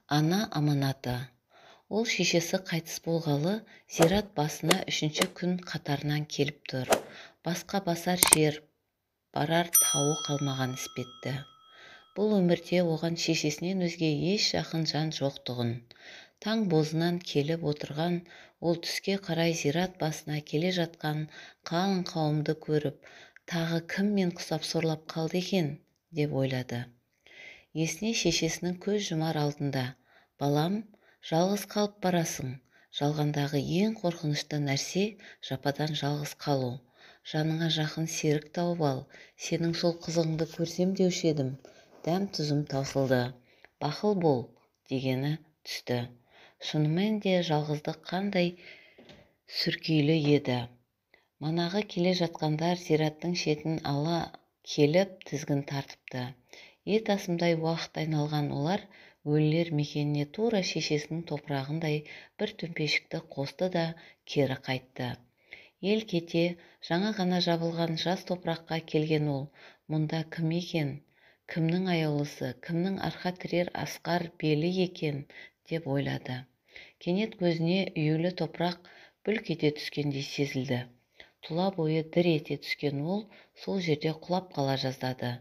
Ана аманаты. Ол шешесі қайтыс болғалы зират басына үшінші күн қатарынан келіп тұр. Басқа басар жер, барар тауы қалмаған іспетті. Бұл өмірде оған шешесінен өзге еш жақын жан жоқтығын. Таң бозынан келіп отырған ол түске қарай зират басына келе жатқан қалың қауымды көріп, тағы кім мен құсап сорлап қалды екен, деп ойлады. Есіне шешесінің көз жұмар алдында, балам, жалғыз қалып барасың. Жалғандағы ең қорқынышты нәрсе жападан жалғыз қалу. Жаныңа жақын серік тауып ал, сенің сол қызығыңды көрсем деуші едім. Дәм тұзым таусылды. Бақыл бол, дегені түсті. Шынымен де жалғыздық қандай сүркейлі еді. Манағы келе жатқандар зираттың шетін ала келіп тізгін тартыпты. Ет асымдай уақыт айналған олар өлілер мекеніне тура шешесінің топырағындай бір төмпешікті қосты да кері қайтты. Ел кете жаңа ғана жабылған жас топыраққа келген ол, мұнда кім екен, кімнің аяулысы, кімнің арқа тірер асқар белі екен, деп ойлады. Кенет көзіне үюлі топырақ бүлк ете түскендей сезілді. Тұла бойы дір ете түскен ол сол жерде құлап қала жаздады.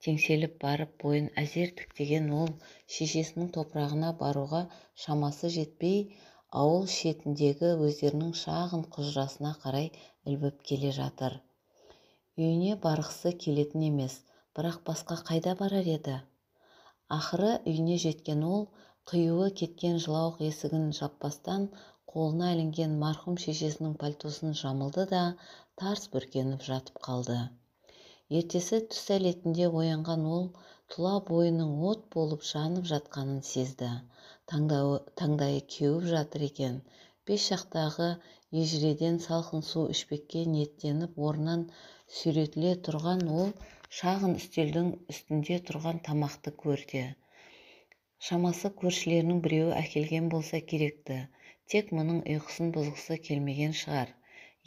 Теңселіп барып бойын әзер тіктеген ол шешесінің топырағына баруға шамасы жетпей, ауыл шетіндегі өздерінің шағын құжырасына қарай ілбіп келе жатыр. Үйіне барғысы келетін емес, бірақ басқа қайда барар еді? Ақыры үйіне жеткен ол, қиюы кеткен жылауық есігін жаппастан қолына ілінген марқұм шешесінің пальтосын жамылды да тарс бүркеніп жатып қалды. Ертесі түс әлетінде оянған ол тұла бойының от болып жанып жатқанын сезді. Таңдайы кеуіп жатыр екен. Пеш жақтағы ежіреден салқын су ішпекке ниеттеніп орнынан сүйретіле тұрған ол шағын үстелдің үстінде тұрған тамақты көрді. Шамасы көршілерінің біреуі әкелген болса керекті. Тек мұның ұйқысын бұзғысы келмеген шығар.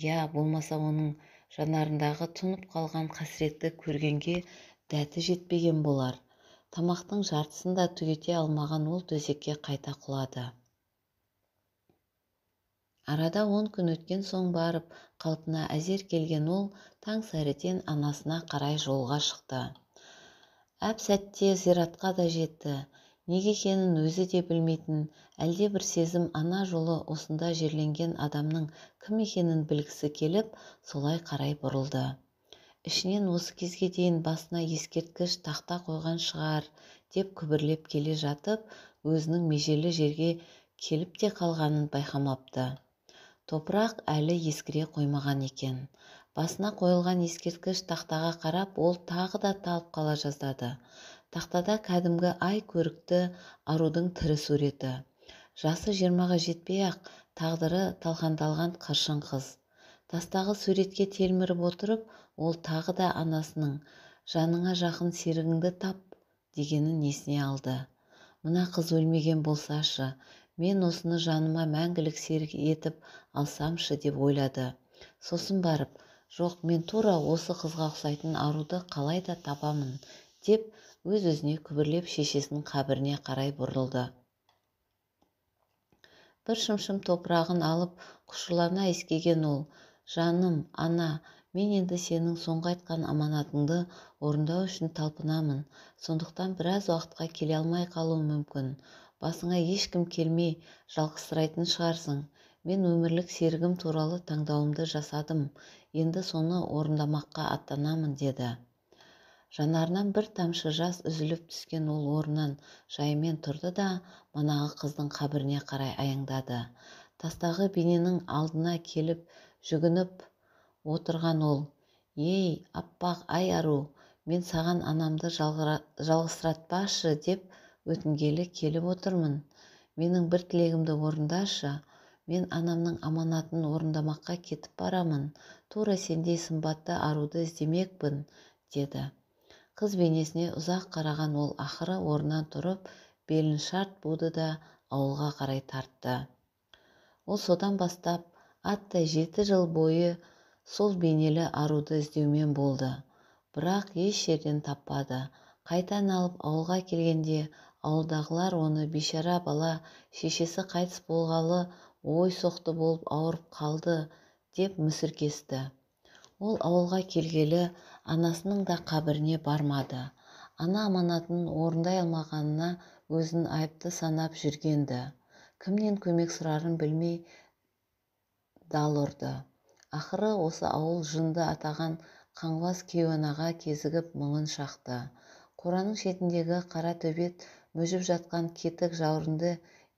Я, болмаса оның жанарындағы тұнып қалған қасіретті көргенге дәті жетпеген болар. Тамақтың жартысын да түгете алмаған ол төсекке қайта құлады. Арада 10 күн өткен соң барып, қалпына әзер келген ол таң сәріден анасына қарай жолға шықты. Әп-сәтте зиратқа да жетті. Неге екенін өзі де білмейтін, әлде бір сезім ана жолы осында жерленген адамның кім екенін білгісі келіп, солай қарай бұрылды. Ішінен осы кезге дейін басына ескерткіш тақта қойған шығар, деп күбірлеп келе жатып, өзінің межелі жерге келіп те қалғанын байқамапты. Топырақ әлі ескіре қоймаған екен. Басына қойылған ескерткіш тақтаға қарап, ол тағы да талып қала жаздады. Тақтада кәдімгі ай көрікті арудың тірі суреті. Жасы 20-ға жетпей-ақ тағдыры талқандалған қыршын қыз. Тастағы суретке телміріп отырып, ол тағы да анасының «Жаныңа жақын серігіңді тап» дегенін есіне алды. Мына қыз өлмеген болсашы, мен осыны жаныма мәңгілік серік етіп алсамшы деп ойлады. Сосын барып, жоқ, мен тура осы қызға ұқсайтын аруды қалай да табамын, деп өз-өзіне күбірлеп шешесінің қабіріне қарай бұрылды. Бір шымшым топырағын алып, құшырлана иіскеген ол, жаным, ана, мен енді сенің соңғы айтқан аманатыңды орындау үшін талпынамын, сондықтан біраз уақытқа келе алмай қалуым мүмкін. Басыңа ешкім келмей жалғызсырайтын шығарсың. Мен өмірлік серігім туралы таңдауымды жасадым, енді соны орындамаққа аттанамын, деді. Жанарынан бір тамшы жас үзіліп түскен ол орнынан жайымен тұрды да манағы қыздың қабіріне қарай аяңдады. Тастағы бейненің алдына келіп жүгініп отырған ол, «Ей, аппақ ай ару, мен саған анамды жалғызсыратпашы деп өтінгелі келіп отырмын. Менің бір тілегімді орындашы. Мен анамның аманатын орындамаққа кетіп барамын. Тура сендей сымбатты аруды іздемекпін», деді. Қыз бейнесіне ұзақ қараған ол ақыры орнынан тұрып, белін шарт буды да ауылға қарай тартты. Ол содан бастап аттай 7 жыл бойы сол бейнелі аруды іздеумен болды. Бірақ еш жерден таппады. Қайта айналып ауылға келгенде Ауылдағылар оны бейшара бала, шешесі қайтыс болғалы ой соқты болып ауырып қалды деп мүсіркесті. Ол ауылға келгелі анасының да қабіріне бармады. Ана аманатын орындай алмағанына өзін айыпты санап жүргенді. Кімнен көмек сұрарын білмей дал ұрды. Ақыры осы ауыл жынды атаған қаңбас кейуанаға кезігіп мұңын шақты. Қораның шетіндегі қара төбет мүжіп жатқан кетік жауырынды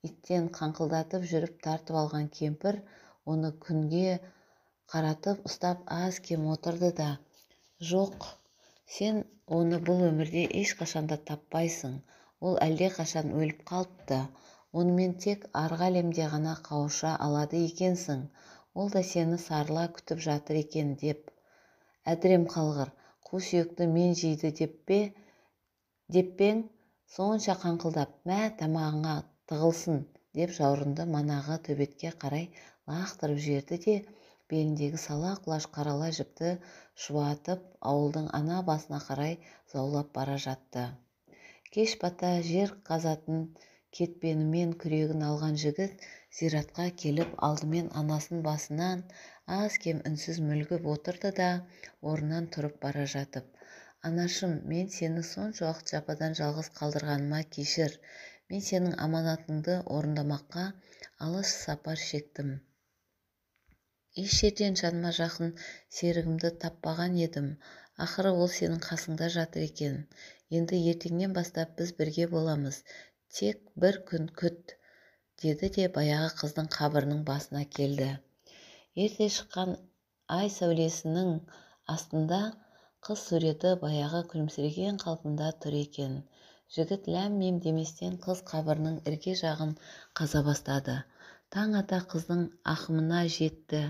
иттен қаңқылдатып жүріп тартып алған кемпір оны күнге қаратып ұстап аз-кем отырды да, жоқ, сен оны бұл өмірде ешқашан да таппайсың, ол әлдеқашан өліп қалыпты, онымен тек арғы әлемде ғана қауыша алады екенсің, ол да сені сарыла күтіп жатыр екен деп. Әдірем қалғыр, қу сүйекті мен жейді деп пең, сонша қаңқылдап, мә, тамағыңа тығылсын деп жауырынды манағы төбетке қарай лақтырып жіберді де, беліндегі сала құлаш қарала жіпті шұбатып ауылдың ана басына қарай заулап бара жатты. Кеш бата жер қазатын кетпенімен күрегін алған жігіт зиратқа келіп алдымен анасының басынан аз-кем үнсіз мүлгіп отырды да, орнынан тұрып бара жатып, анашым, мен сені сонша уақыт жападан жалғыз қалдырғаныма кешір, мен сенің аманатыңды орындамаққа алыс сапар шектім. Еш жерден жаныма жақын серігімді таппаған едім. Ақыры ол сенің қасыңда жатыр екен. Енді ертеңнен бастап біз бірге боламыз. Тек бір күн күт, деді де баяғы қыздың қабірінің басына келді. Ерте шыққан ай сәулесінің астында қыз суреті баяғы күлімсіреген қалпында тұр екен. Жігіт ләм-мим деместен қыз қабірінің ірге жағын қаза бастады. Таң ата қыздың ақымына жетті.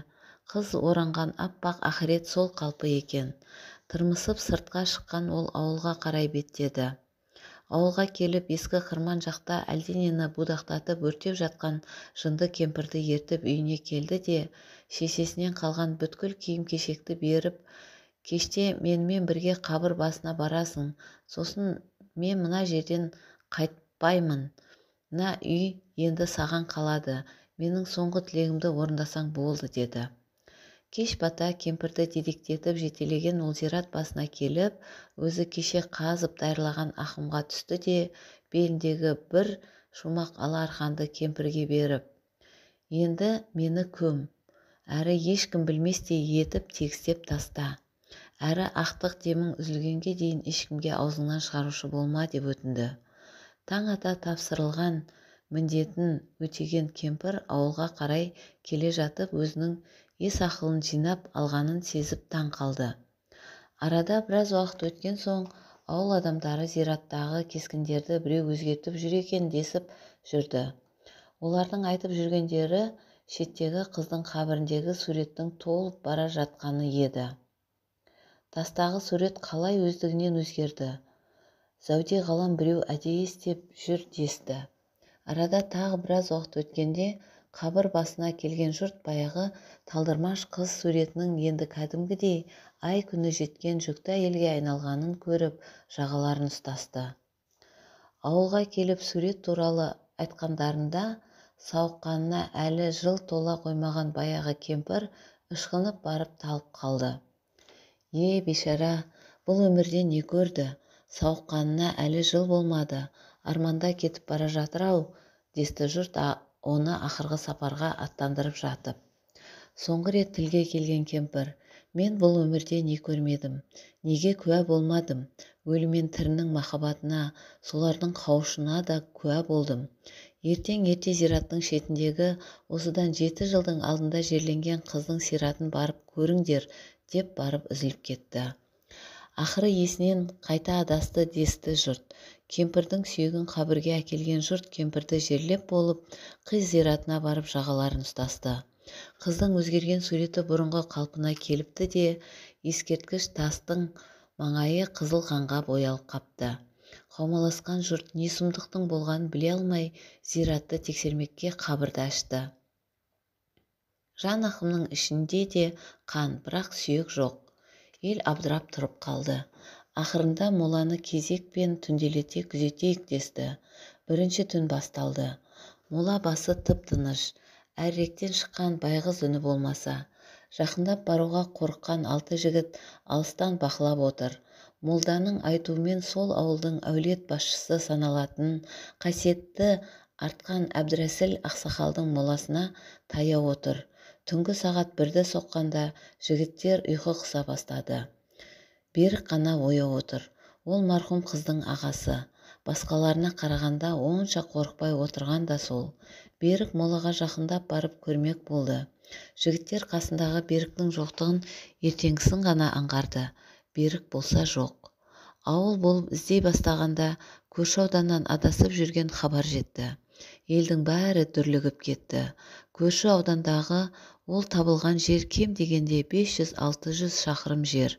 Қыз оранған аппақ ақырет сол қалпы екен. Тырмысып сыртқа шыққан ол ауылға қарай беттеді. Ауылға келіп ескі қырман жақта әлденені будақтатып өртеп жатқан жынды кемпірді ертіп үйіне келді де, шешесінен қалған бүткіл киім-кешекті беріп, кеште менімен бірге қабір басына барасың, сосын мен мына жерден қайтпаймын, мына үй енді саған қалады, менің соңғы тілегімді орындасаң болды, деді. Кеш бата кемпірді дедектетіп жетелеген ол зират басына келіп, өзі кеше қазып даярлаған ақымға түсті де, беліндегі бір шумақ ала арқанды кемпірге беріп, енді мені көм, әрі ешкім білместей етіп тегістеп таста, әрі ақтық демің үзілгенге дейін ешкімге аузыңнан шығарушы болма деп өтінді. Таң ата тапсырылған міндетін өтеген кемпір ауылға қарай келе жатып өзінің ес ақылын жинап алғанын сезіп таң қалды. Арада біраз уақыт өткен соң ауыл адамдары зираттағы кескіндерді біреу өзгертіп жүр екен десіп жүрді. Олардың айтып жүргендері шеттегі қыздың қабіріндегі суреттің толып бара жатқаны еді. Тастағы сурет қалай өздігінен өзгерді? Зәуде ғалам біреу әдейі істеп жүр десті. Арада тағы біраз уақыт өткенде қабір басына келген жұрт баяғы талдырмаш қыз суретінің енді кәдімгідей ай күні жеткен жүкті әйелге айналғанын көріп жағаларын ұстасты. Ауылға келіп сурет туралы айтқандарында сауыққанына әлі жыл тола қоймаған баяғы кемпір ышқынып барып талып қалды. Е, бейшара, бұл өмірде не көрді? Сауыққанына әлі жыл болмады, арманда кетіп бара жатыр-ау, десті жұрт оны ақырғы сапарға аттандырып жатып. Соңғы рет тілге келген кемпір, мен бұл өмірде не көрмедім, неге куә болмадым, өлі мен тірінің махаббатына, солардың қауышына да куә болдым. Ертең ерте зираттың шетіндегі осыдан 7 жылдың алдында жерленген қыздың сиратын барып көріңдер, деп барып үзіліп кетті. Ақыры есінен қайта адасты десті жұрт. Кемпірдің сүйегін қабірге әкелген жұрт кемпірді жерлеп болып, қыз зиратына барып жағаларын ұстасты. Қыздың өзгерген суреті бұрынғы қалпына келіпті де, ескерткіш тастың маңайы қызыл қанға боялып қапты. Қаумаласқан жұрт не сұмдықтың болғанын біле алмай, зиратты тексермекке қабірді ашты. Жан ақымның ішінде де қан, бірақ сүйек жоқ. Ел абдырап тұрып қалды. Ақырында моланы кезекпен түнделете күзетейік десті. Бірінші түн басталды. Мола басы тып-тыныш. Әріректен шыққан байғыз үні болмаса. Жақындап баруға қорыққан 6 жігіт алыстан бақылап отыр. Молданың айтуымен сол ауылдың әулет басшысы саналатын қасиетті артқан Әбдірәсіл ақсақалдың моласына таяу отыр. Түнгі сағат 1-ді соққанда жігіттер ұйқы қыса бастады. Берік қана ояу отыр. Ол марқұм қыздың ағасы. Басқаларына қарағанда онша қорықпай отырған да сол. Берік молаға жақындап барып көрмек болды. Жігіттер қасындағы Беріктің жоқтығын ертеңгісін ғана аңғарды. Берік болса жоқ. Ауыл болып іздей бастағанда көрші ауданнан адасып жүрген хабар жетті. Елдің бәрі дүрлігіп кетті. Көрші аудандағы ол табылған жер кем дегенде 500-600 шақырым жер.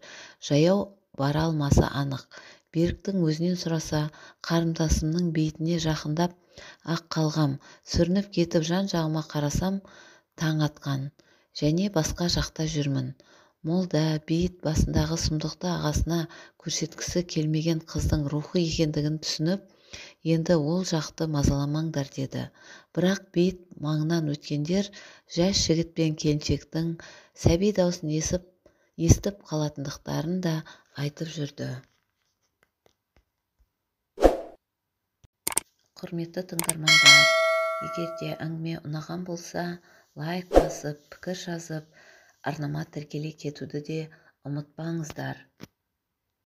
Жаяу бара алмасы анық. Беріктің өзінен сұраса, қарындасымның бейітіне жақындап ақ қалғам, сүрініп кетіп жан-жағыма қарасам, таң атқан. Және басқа жақта жүрмін. Молда бейіт басындағы сұмдықты ағасына көрсеткісі келмеген қыздың рухы екендігін түсініп, енді ол жақты мазаламаңдар деді. Бірақ бейіт маңынан өткендер жас жігіт пен келіншектің сәби даусын естіп қалатындықтарын да айтып жүрді. Құрметті тыңдармандар, егер де әңгіме ұнаған болса, лайк басып, пікір жазып, арнама тіркеле кетуді де ұмытпаңыздар.